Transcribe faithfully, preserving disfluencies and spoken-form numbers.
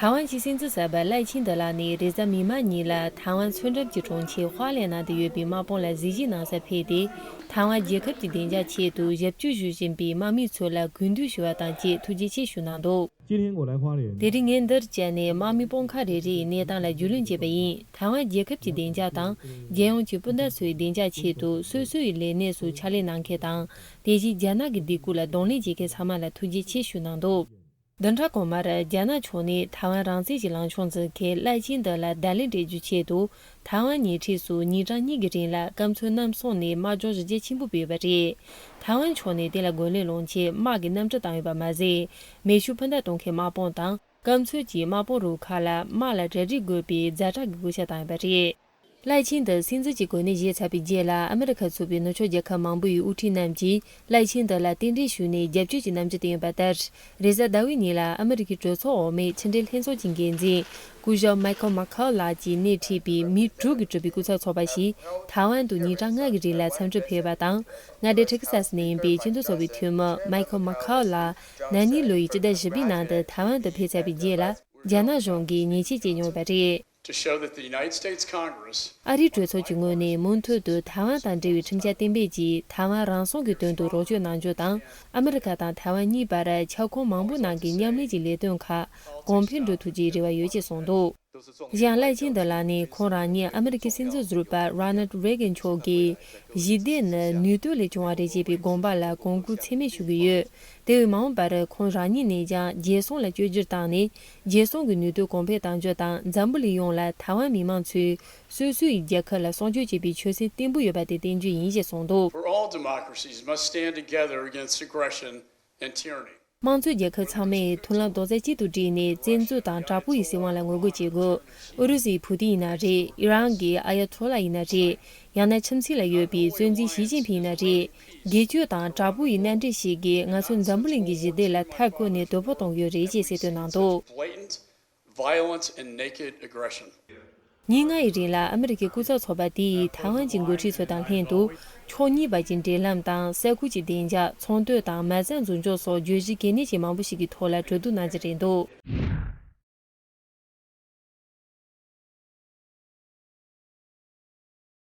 ཐའེ་ཝན་གྱི་སྲིད་འཛིན་གསར་པ་ལའེ་ཆིང་ཏེ་ལགས་ནས་རེས་གཟའ་མིག་དམར་ཉིན་ལ་ཐའེ་ཝན་མཚོ་འགྲམ་གྱི་གྲོང་ཁྱེར་ཧྭ་ལེ་ནང་དུ་ཡོད་པའི་དམག་དཔུང་ལ་གཟིགས་ཞིབ་གནང་སར་ཕེབས་ཏེ། ཐའེ་ཝན་རྒྱལ་ཁབ་ཀྱི་བདེ་འཇགས་ཆེད་དུ་ཞབས་ཕྱི་ཞུ་བཞིན་པའི་དམག་མི་ཚོ་ལ་གུས་འདུད་ཞུ་བ་དང་བཅས་ཐུགས་རྗེ་ཆེ་ཞུ་གནང་འདུག། དེ་རིང་ངས་འདིར་བཅར་ནས་དམག་མི་དཔུང་ཁག་རེ་རེའི་གནས་སྟངས་ལ་རྒྱུས་ལོན་བྱས་པ་ཡིན། ཐའེ་ཝན་རྒྱལ་ཁབ་ཀྱི་བདེ་འཇགས་དང་། རྒྱལ་ཡོངས་ཀྱི་སྤུན་ཟླ་ཚོའི་བདེ་འཇགས་ཆེད་དུ་སོ་སོའི་ལས་གནས་སུ་ཕྱག་ལས་གནང་མཁན་དང་། དེ་བཞིན་རྒྱ་ནག་གི་སྡིགས་སྐུལ་ལ་གདོང་ལེན་བྱེད་མཁན་ཚང་མ་ལ་ཐུགས་རྗེ་ཆེ་ཞུ་གནང་འདུག། བདུན་ཕྲག་གོང་མར་རྒྱ་ནག་ཕྱོགས་ནས་ཐའེ་ཝན་རང་བཙན་གྱི་ལངས་ཕྱོགས་འཛིན་མཁན་ལའེ་ཆིང་ཏེ་ལ་བརྡ་ལན་སྤྲད་རྒྱུའི་ཆེད་དུ། ཐའེ་ཝན་ཉེ་འཁྲིས་སུ་ཉིན་གྲངས་གཉིས་ཀྱི་རིང་ལ་སྐམ་མཚོ་གནམ་གསུམ་ནས་དམག་སྦྱོང་གཞི་རྒྱ་ཆེན་པོ་སྤེལ་ཡོད་པ་རེད། ཐའེ་ཝན་ཕྱོགས་ནས་དེ་ལ་རྒོལ་ལན་སློང་ཆེད་དམག་གི་གནམ་གྲུ་བཏང་ཡོད་པ་མ་ཟད། མེ་ཤུགས་འཕུར་མདའ་གཏོང་མཁན་དམག་དཔུང་དང་། སྐམ་མཚོ་གྱི་དམག་དཔུང་རུ་ཁག་ལ་དམག་ལ་གྲ་སྒྲིག་དགོས་པའི་ཛ་དྲག་གི་བཀོད་ཁྱབ་བཏང་ཡོད་པ་རེད། ལའེ་ཆིང་ཏེ་སྲིད་འཛིན་གྱི་གོ་གནས་བཞེས་ཚར་བའི་རྗེས་ལ་ཨ་མི་རི་ཁ་ཚུད་པའི་ནུབ་ཕྱོགས་རྒྱལ་ཁབ་མང་པོ་ཡི་དབུ་ཁྲིད་རྣམས་ཀྱིས་ལའེ་ཆིང་ཏེ་ལ་རྟེན་འབྲེལ་ཞུས་ནས་རྒྱབ་སྐྱོར་གྱི་རྣམ་འགྱུར་བསྟན་ཡོད་པ་ལྟར། རེས་གཟའ་ཟླ་བའི་ཉིན་ལ་ཨ་མི་རི་ཁའི་གྲོས་ཚོགས་འོག་མའི་ཕྱི་འབྲེལ་ལྷན་ཚོགས་ཀྱི་འགན་འཛིན་སྐུ་ཞབས་མའི་ཁལ་མ་ཁའོ་ལགས་ཀྱིས་སྣེ་ཁྲིད་པའི་མི་དྲུག་གིས་གྲུབ་པའི་སྐུ་ཚབ་ཚོགས་པ་ཞིག་ཐའེ་ཝན་དུ་ཉིན་གྲངས་ལྔ་གི་རིང་ལ་འཚམས་འདྲིར་ཕེབས་པ་དང་། མངའ་སྡེ་ཊེག་སཱ་སི་ནས་ཡིན་པའི་ཆེས་མཐོའི་ཚོགས་པའི་འཐུས་མི་མའི་ཁལ་མ་ཁའོ་ལགས་ན་ནིང་ལོ་ཡི་སྤྱི་ཟླ་བཞི་པའི་ནང་དུ་ཐའེ་ཝན་དུ་ཕེབས་ཚར་བའི་རྗེས་ལ། རྒྱ་ནག་གཞུང་གིས་ཉེས་ཆད་བཅད་མྱོང་ཡོད་པ་རེད། To show that the United States Congress ཨ་རིའི་གྲོས་ཚོགས་ཀྱི་ངོས་ནས་མུ་མཐུད་དུ་ཐའེ་ཝན་དང་འབྲེལ་བའི་ཁྲིམས་འཆར་གཏན་འབེབས་ཀྱིས་ཐའེ་ཝན་རང་སྲུང་གི་དོན་དུ་རོགས་སྐྱོར་གནང་རྒྱུ་དང་། ཨ་མི་རི་ཁ་དང་ཐའེ་ཝན་གཉིས་བར་ཁྱབ་ཁོངས་མང་པོའི་ནང་གི་མཉམ་ལས་ཀྱི་ལས་དོན་ཁག་གོང་འཕེལ་འགྲོ་ཐུབ་རྒྱུའི་རེ་བ་ཡོད་ཅེས་གསུངས་འདུག། གཞན་ལའེ་ཆིང་ཏེ་ལགས་ནས་ཁོང་རང་ཉིད་ཨ་མི་རི་ཀའི་སྲིད་འཛིན་ཟུར་པ་Ronald Reagan མཆོག་གིས་ཞི་བདེ་ནི་ནུས་སྟོབས་ལས་བྱུང་བ་རེད་ཅེས་པའི་དགོངས་པ་ལ་གོང་བཀུར་ཚད་མེད་ཞུ་གི་ཡོད། དེ་བས་མ་འོངས་པར་ཁོང་རང་ཉིད་ནས་ཀྱང་རྒྱལ་སྲུང་ལ་བཅོས་བསྒྱུར་བཏང་ནས། རྒྱལ་སྲུང་གི་ནུས་སྟོབས་གོང་འཕེལ་གཏང་རྒྱུ་དང་། འཛམ་བུ་གླིང་ཡོངས་ལ་ཐའེ་ཝན་མི་མང་ཚོས་སོ་སོའི་རྒྱལ་ཁབ་ལ་སྲུང་སྐྱོབ་བྱེད་པའི་ཆོད་སེམས་བརྟན་པོ་ཡོད་པ་དེ་བསྟན་རྒྱུ་ཡིན་ཞེས་གསུངས་འདུག། For all democracies must stand together against aggression and tyranny. དམངས་གཙོའི་རྒྱལ་ཁབ་ཚང་མས་མཐུན་ལམ་རྡོག་རྩ་གཅིག་ཏུ་བསྒྲིལ་ནས་བཙན་འཛུལ་དང་དྲག་པོ་ཡི་སྲིད་དབང་ལ་ངོ་རྒོལ་བྱེད་དགོས། ཨུ་རུ་སུའི་ཕུ་ཏིན་ཡིན་ན་རེད། ཨི་རན་གྱི་ཨ་ཡ་ཐོ་ལ་ཡིན་ན་རེད། ཡང་ན་ཁྱིམ་མཚེས་ལ་ཡོད་པའི་གཙོ་འཛིན་ཞི་ཅིན་ཕིང་ཡིན་ན་རེད། སྒེར་གཅོད་དང་དྲག་པོ་ཡི་མནའ་འབྲེལ་ཞིག་གིས་ང་ཚོ་འཛམ་བུ་གླིང་གི་ཞི་བདེ་ལ་མཐའ་བསྐོར་ནས་དོ་ཕོག་གཏོང་གི་ཡོད་རེད་ཅེས་གསལ་སྟོན་གནང་འདུག། Blatant violence and naked aggression. ཉིན་ལྔ་ཡི་རིང་ལ་ཨ་མི་རི་ཀའི་སྐུ་ཚབ་ཚོགས་པ་དེ་ཡིས་ཐའེ་ཝན་གྱི་འགོ་ཁྲིད་ཚོ་དང་ལྷན་དུ། ཕྱོགས་གཉིས་བར་གྱི་འབྲེལ་ལམ་དང་། ས་ཁུལ་གྱི་བདེ་འཇགས། ཚོང་དོན་དང་མ་རྩ་འཛུགས་སྐྱོང་སོགས་བརྗོད་གཞི་གལ་གནད་ཆེ་མང་པོ་ཞིག་གི་ཐོག་ལ་གྲོས་བསྡུར་གནང་རྒྱུ་རེད་འདུག།